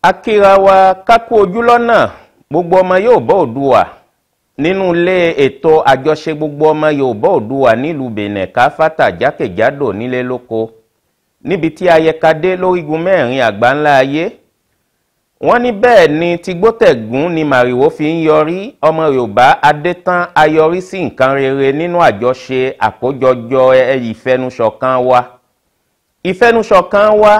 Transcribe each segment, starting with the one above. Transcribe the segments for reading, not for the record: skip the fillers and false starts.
Akíra wa kákú ojú lọ́nà gbogbo ọmọ Yorùbá Oòduà nínú ilé ètò àjọṣe gbogbo ọmọ Yorùbá Oòduà nílùú Benin káfátà jákèjádò nílé lóko níbi tí ayẹkadé lórígun mẹ́rin àgbáńlá ayé. Wọ́n ní bẹ́ẹ̀ ni tigbótẹ̀gún ni màrìwò fi ń yọrí ọmọ Yorùbá adétán ayọrí sí nǹkan rere nínú àjọṣe àkójọjọ ìfẹnusọ̀kan wa. Ìfẹnusọ̀kan wa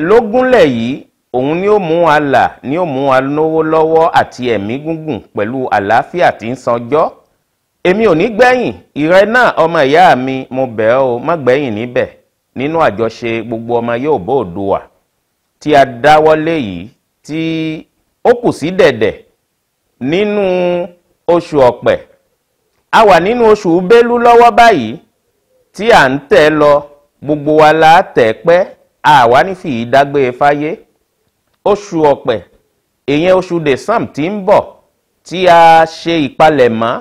lógúnlẹ̀ yìí òun ni ó mú wa là ni ó mú wa lówó lọ́wọ́ àti ẹ̀mí gúngùn pẹ̀lú àlàáfíà tí ń sanjọ́. Èmi ò ní gbẹ̀yìn ìrẹ náà ọmọ ìyá mi, mo bẹ̀ ọ́ má gbẹ̀yìn níbẹ̀ nínú àjọṣe gbogbo ọmọ Yorùbá Oòduà tí a dáwọ́lé yìí tí ó kù sí dẹ̀dẹ̀ nínú oṣù Ọ̀pẹ. A wà nínú oṣù Bélú lọ́wọ́ báyìí tí à ń tẹ̀ lọ, gbogbo wa la tẹ̀ pẹ́, àwa ní fi ìdágbére fáyé. Oṣù Ọ̀pẹ ìyẹn oṣù December tí ń bọ̀ tí a ṣe ìpalẹ̀mọ́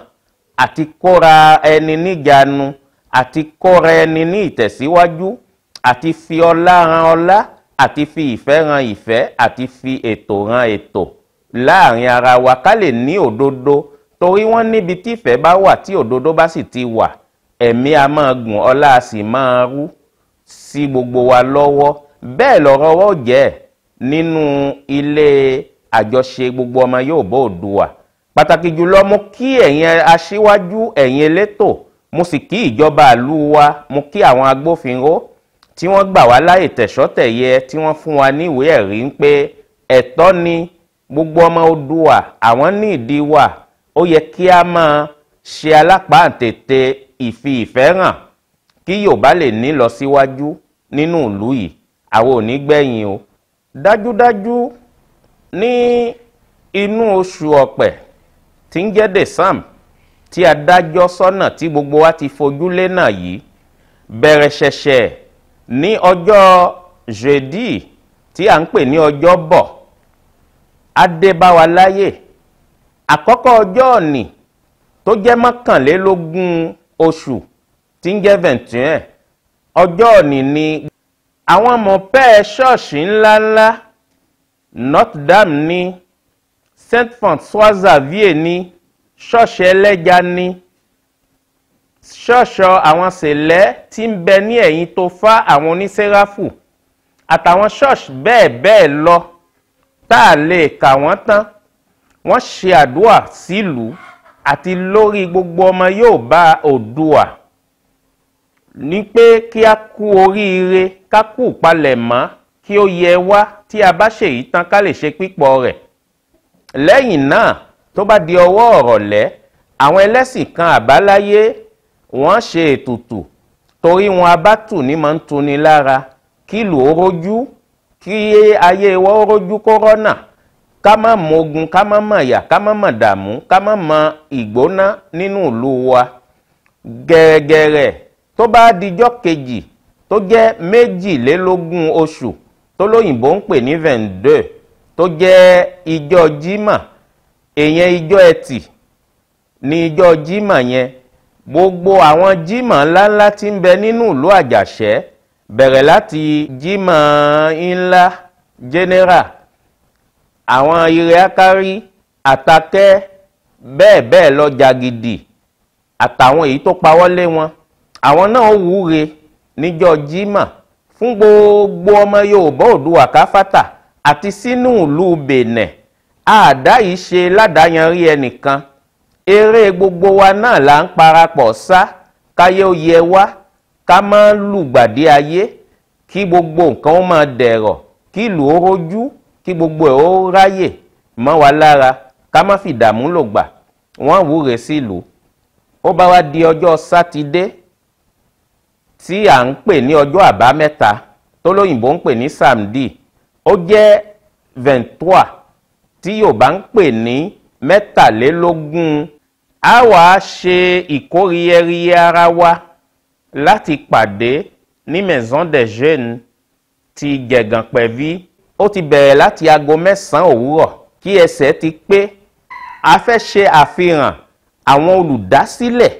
àti kóra ẹni níjàánu àti kóra ẹni ní ìtẹ̀síwájú àti fi ọlá ran ọlá àti fi ìfẹ́ ran ìfẹ́ àti fi ètò ran ètò láàrin ara wa ká lè ní òdodo, torí wọ́n níbi tí ìfẹ́ bá wà tí òdodo bá sì ti wà, ẹ̀mí a máa gùn ọlá a sì máa rú sí gbogbo wa lọ́wọ́. Bẹ́ẹ̀ lọ̀rọ̀ wọ́n jẹ́ nínú ilé àjọṣe gbogbo ọmọ Yorùbá Oòduà. Pàtàkì jùlọ mo kí ẹ̀yin aṣíwájú, ẹ̀yin elétò, mo sì kí ìjọba ìlú wa, mo kí àwọn agbófinró tí wọ́n gbà wá láyè tẹ̀sọ́tẹ̀yẹ tí wọ́n fún wa ní ìwé ẹ̀rí ń pé ẹ̀tọ́ ni gbogbo ọmọ Oòduà, àwọn ní ìdí wa, ó yẹ kí a máa ṣe alápáǹtètè ìfi ìfẹ́ hàn kí Yorùbá lè ní lọ síwájú nínú ìlú yìí. Àwọn ò ní gbẹ̀yìn o. Dájúdájú ní inú oṣù Ọ̀pẹ tí ń jẹ́ December tí a dájọ́ sọ́nà tí gbogbo wa ti fojú lé náà yìí bẹ̀rẹ̀ ṣẹ̀ṣẹ̀ ní ọjọ́ jeudi tí à ń pè ní ọjọ́bọ̀ adébáwaláyè àkọ́kọ́ ọjọ́ òní tó jẹ́ 21 oṣù tí ń jẹ́ 21 ọjọ́ òní ni àwọn mọ̀pẹ́ ṣọ́ọ̀ṣì ńláńlá Notre Dame ní Saint François Xavier ní ṣọ́ọ̀ṣì ẹlẹ́ja ní ṣọ́ọ̀ṣọ àwọn sẹ̀lẹ́ tí ń bẹ ní ẹ̀yìn tó fá àwọn onísẹ́ráfù àtàwọn ṣọ́ọ̀ṣì bẹ́ẹ̀ bẹ́ẹ̀ lọ tá a lè kà wọ́n tán. Wọ́n ṣe àdúà sílùú àti lórí gbogbo ọmọ Yorùbá Oòduà ní pé kí a kú oríire, ká kú palẹ̀mọ́, kí ó yẹ wá tí a bá ṣèyí tán ká lè ṣe pípọ̀ rẹ̀. Lẹ́yìn náà tó bá di ọwọ́ ọ̀rọ̀lẹ́, àwọn ẹlẹ́sìn kan àbáláyé wọ́n ṣe ètùtù torí wọn abátù ní máa ń tuni lára kí ìlú ó rójú, kí ayé wọn ó rójú kó rọ́nà, ká má mọ ogun, ká má mọ ìyà, ká má mọ dààmú, ká má mọ ìgbóná nínú ìlú wa. Gẹ̀rẹ́gẹ̀rẹ́ tó bá dijọ́ kejì tó jẹ́ 22 oṣù tó lóyìnbó ń pè ní 22 tó jẹ́ ijọ́ Jímọ̀, èèyàn ijọ́ Ẹtì ní ijọ́ Jímọ̀ yẹn, gbogbo àwọn Jímọ̀ ńláńlá tí ń bẹ nínú ìlú Àjàṣẹ́ bẹ̀rẹ̀ láti Jímọ̀ ńlá general, àwọn ire akárí, àtàkẹ́ bẹ́ẹ̀ bẹ́ẹ̀ lọ, jàgìdì àtàwọn èyí tó pawọ́lé wọn, àwọn náà wúre níjọ́ Jímọ̀ fún gbogbo ọmọ Yorùbá Oòduà káfátà àti sínú ìlú Benin. Àdá yìí ṣe ládàáyanrí ẹnìkan, eré gbogbo wa náà là ń parapọ̀ sá káyé ó yẹ wá, ká má lùgbàdì ayé, kí gbogbo nǹkan ó máa dẹ̀rọ̀, kí ìlú ó rójú, kí gbogbo ẹ̀ ó ráyè mọ́ wa lára, ká má fìdààmú lògbà. Wọ́n wúre sílùú. Ó bá wá di ọjọ́ Sátidé tí à ń pè ní ọjọ́ àbámẹ́ta tó lóyìnbó ń pè ní samedi, ó jẹ́ 23 tí Yorùbá ń pè ní 23. A wàá ṣe ìkórìíyẹríyẹ ara wa láti pàdé ní Maison des Jeunes ti Jẹ̀gànpẹ̀ví. Ó ti bẹ̀rẹ̀ láti aago 9 òwúrọ̀ kí ẹsẹ̀ ti pé. A fẹ́ ṣe àfihàn àwọn olùdásílẹ̀,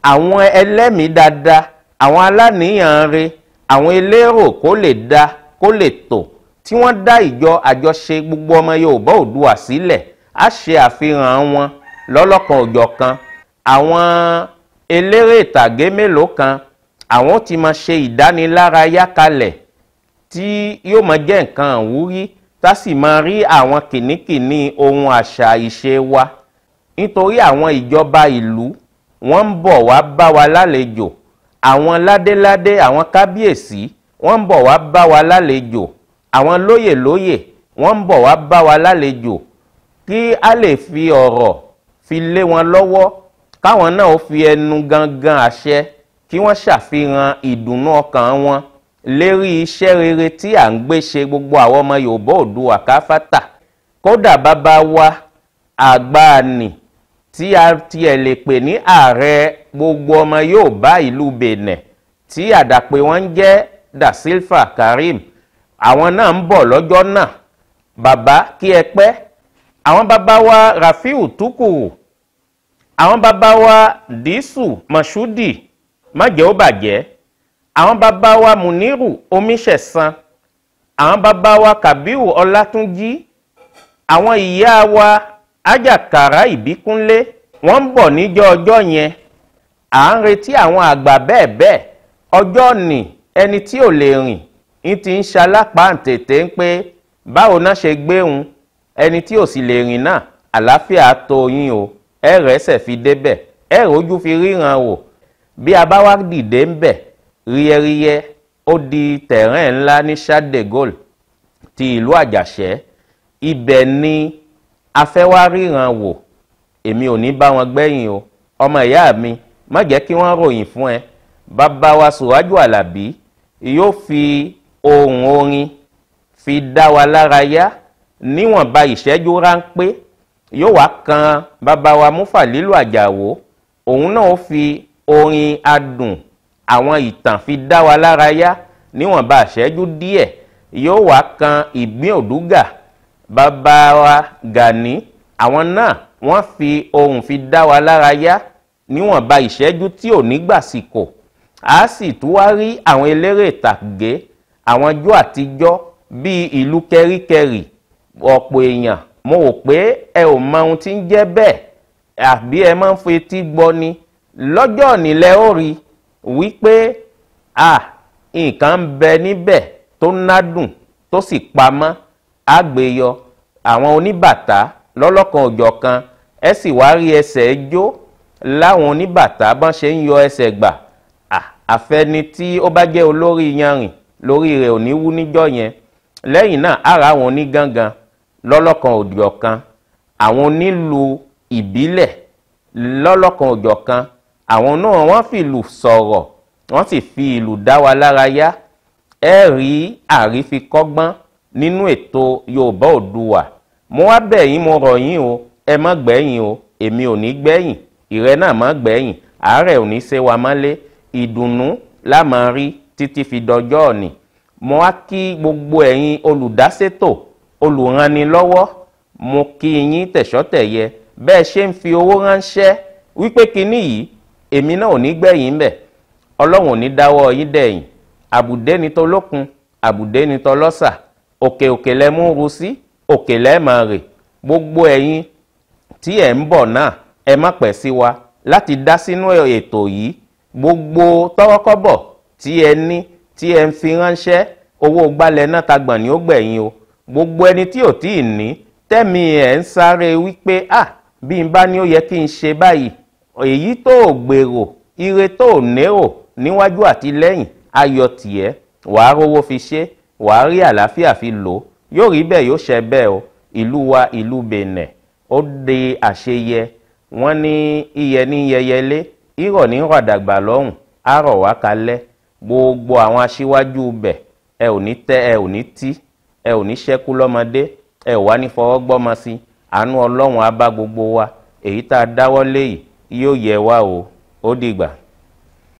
àwọn ẹlẹ́mìí dáadáa, àwọn aláníyàn re, àwọn elérò kó lè da kó lè tò tí wọ́n dá ìjọ àjọṣe gbogbo ọmọ Yorùbá Oòduà sílẹ̀. Á ṣe àfihàn wọn lọ́lọ́kan òjọ̀kan. Àwọn eléré ìtàgé mélòó kan àwọn ti máa ṣe ìdánilárayá kalẹ̀ tí yóò máa jẹ́ nǹkan àwúrí, tá sì máa rí àwọn kìnnìkìnnì ohun àṣà ìṣe wa. Nítorí àwọn ìjọba ìlú wọ́n ń bọ̀ wá bá wa lálejò, àwọn ládéládé, àwọn kábíyèsí wọ́n ń bọ̀ wá bá wa lálejò, àwọn lóyèlóyè wọ́n ń bọ̀ wá bá wa lálejò, kí a lè fi ọ̀rọ̀ fi lé wọn lọ́wọ́, káwọn náà ó fi ẹnu gangan àṣẹ kí wọ́n ṣàfihàn ìdùnnú ọkàn wọn lérí iṣẹ́ rere tí à ń gbé ṣe gbogbo àwọn ọmọ Yorùbá Oòduà káfátà. Kódà bàbá wa àgbààní tí a tiẹ̀ lè pè ní ààrẹ gbogbo ọmọ Yorùbá ìlú Benin tí àdàpè wọn ń jẹ́ Da Silva Karim, àwọn náà ń bọ̀ lọ́jọ́ náà. Bàbá kí ẹ pẹ́. Àwọn bàbá wa Rafiu Tukuru, àwọn bàbá wa Disu Moshood má jẹ́ ó bàjẹ́, àwọn bàbá wa Muniru Omiṣẹ̀san, àwọn bàbá wa Kabiru Ọlátúnjí, àwọn ìyá wa Ajakara Ìbíkúnlé, wọ́n ń bọ̀ níjọ́ ọjọ́ yẹn. À ń retí àwọn àgbà bẹ́ẹ̀ bẹ́ẹ̀. Ọjọ́ ní ẹni tí ò lè rìn ń ti ń ṣalápá tètè ń pé báwo náà ṣe gbéhùn, ẹni tí ò sì lè rìn náà àlàáfíà tó yín o, ẹ rẹ́sẹ̀ fi débẹ̀, ẹ rójú fi ríran wò. Bí a bá wá dìde ń bẹ̀ ríyẹríyẹ, ó di tẹ̀rẹ́ ńlá ní Charles de Gaulle ti ìlú Àjàṣẹ́. Ibẹ̀ ni a fẹ́ wá ríran wò. Èmi ò ní bá wọn gbẹ̀yìn o. Ọmọ ìyá mi, má jẹ́ kí wọ́n ròyìn fún ẹ. Bàbá wa Sùwájú Àlàbí yóò fi ohùn orin fi dá wa lára yá níwọ̀nba ìṣẹ́jú ráńpẹ́. Yóò wá kan bàbá wa Múfàlílù Àjàwó, òun náà ó fi orin adùn àwọn ìtàn fi dá wa lára yá níwọ̀nba ìṣẹ́jú díẹ̀. Yóò wá kan Ìgbín Òdúgà, bàbá wa Gani, àwọn náà wọ́n fi ohùn fi dá wa lára yá níwọ̀nba ìṣẹ́jú tí ò ní gbàsìkò. A sì tún wá rí àwọn eléré ìtàgé, àwọn ijó àtijọ́ bíi ìlú kẹríkẹrì. Ọ̀pọ̀ èèyàn mo rò pé ẹ ò mọ ohun tí ń jẹ́ bẹ́ẹ̀, àbí ẹ máa ń fetí gbọ́ ni. Lọ́jọ́ nílẹ̀ ó rí wípé à nǹkan ń bẹ níbẹ̀ tó nádùn tó sì pamọ́. Àgbéyọ àwọn oníbàtà lọ́lọ́kan òjọ̀kan, ẹ sì wá rí ẹsẹ̀ jó láwọn oníbàtà bọ́n ṣe ń yọ ẹsẹ̀ gbà. Àfẹni tí ó bá jẹ́ olórí yanrìn lórí rẹ̀ ò ní wú níjọ́ yẹn. Lẹ́yìn náà ara àwọn onígangan lọ́lọ́kan òjọ̀kan, àwọn onílù ìbílẹ̀ lọ́lọ́kan òjọ̀kan, àwọn náà wọ́n fi ìlù sọ̀rọ̀, wọ́n sì fi ìlù dá wa lára yá. Ẹ rí àrífikọ́gbọ́n nínú ètò Yorùbá Oòduà. Mo wá bẹ̀ yín, mo rọ̀ yín o, ẹ má gbẹ̀yìn o, èmi ò ní gbẹ̀yìn, ìrẹ́ náà má gbẹ̀yìn, àárẹ̀ ò ní ṣe wa mọ́lé, ìdùnnú la máa rí títí fi dọjọ́ òní. Mo wá kí gbogbo ẹ̀yin olùdásétò, olùrànilọ́wọ́, mo kí yín tẹ̀ṣọ́tẹ̀yẹ bẹ́ẹ̀ ṣe ń fi owó ránṣẹ́ wípé kinní yìí èmi náà ò ní gbẹ̀yìn ńbẹ̀. Ọlọ́run ò ní dáwọ́ yín dẹ̀yìn. Àbùdé ni tolókun, àbùdé ni tọlọ́sà, òkè òkè lẹ mú ru sí, òkè lẹ máa rè. Gbogbo ẹ̀yin tí ẹ̀ ń bọ̀ náà ẹ má pẹ́ sí wa láti dá sínú ètò yìí. Gbogbo tọ́rọ́kọ́bọ̀ tí ẹ ní tí ẹ ń fi ránṣẹ́, owó gbálẹ̀ náà tagbọ̀n ni ó gbẹ̀yìn o. Gbogbo ẹni tí ò tíì ní tẹ́mi ẹ̀ ń sáré wípé à bí n bá ní ó yẹ kí n ṣe báyìí, èyí tó ò gbèrò, ire tó ò nérò níwájú àti lẹ́yìn, ayọ̀ tìẹ́ wàá rówó fi ṣe, wàá rí àlàáfíà fi lò, yóò rí bẹ́ẹ̀, yóò ṣe bẹ́ẹ̀ o. Ìlú wa ìlú Benin ó de àṣeyẹ. Wọ́n ní iyẹ ní yẹyẹlé, ìrọ̀ ní rọ̀dàgbà lọ́hùn, á rọ̀ wá kalẹ̀. Gbogbo àwọn aṣíwájú bẹ̀, ẹ ò ní tẹ́, ẹ ò ní tí, ẹ ò ní ṣẹ́kú lọ́mọdé, ẹ ò wá ní fọwọ́ gbọ́mọ sí. Àánú Ọlọ́run á bá gbogbo wa. Èyí tá a dáwọ́ lé yìí yóò yẹ wá o. Ó dìgbà.